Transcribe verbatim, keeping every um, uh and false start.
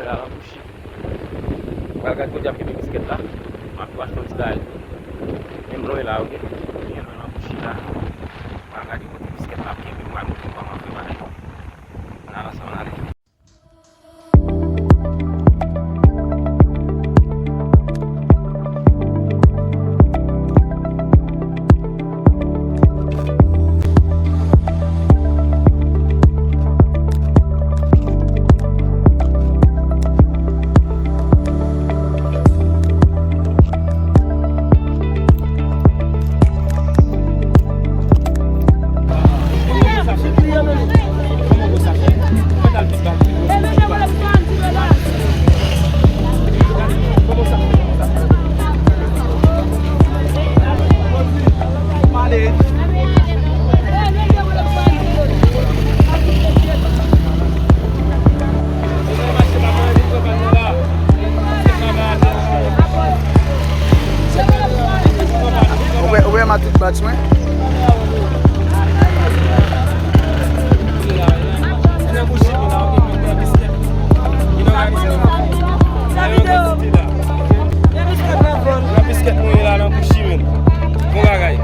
Pral gade kote y ap kenbe biskèt la. M ap tou achte yon ti bagay tou. Menm lwen la, oke? Gen lwen nan bouchi la. Pral gade kote biskèt la ap kenbe, m pral montre nou kòman fè bagay yo. Ann avanse, ann ale. Ou wè, ou wè matik batch mwen? Nan biskèt nou ye la, nan bouchi menm. Bon bagay.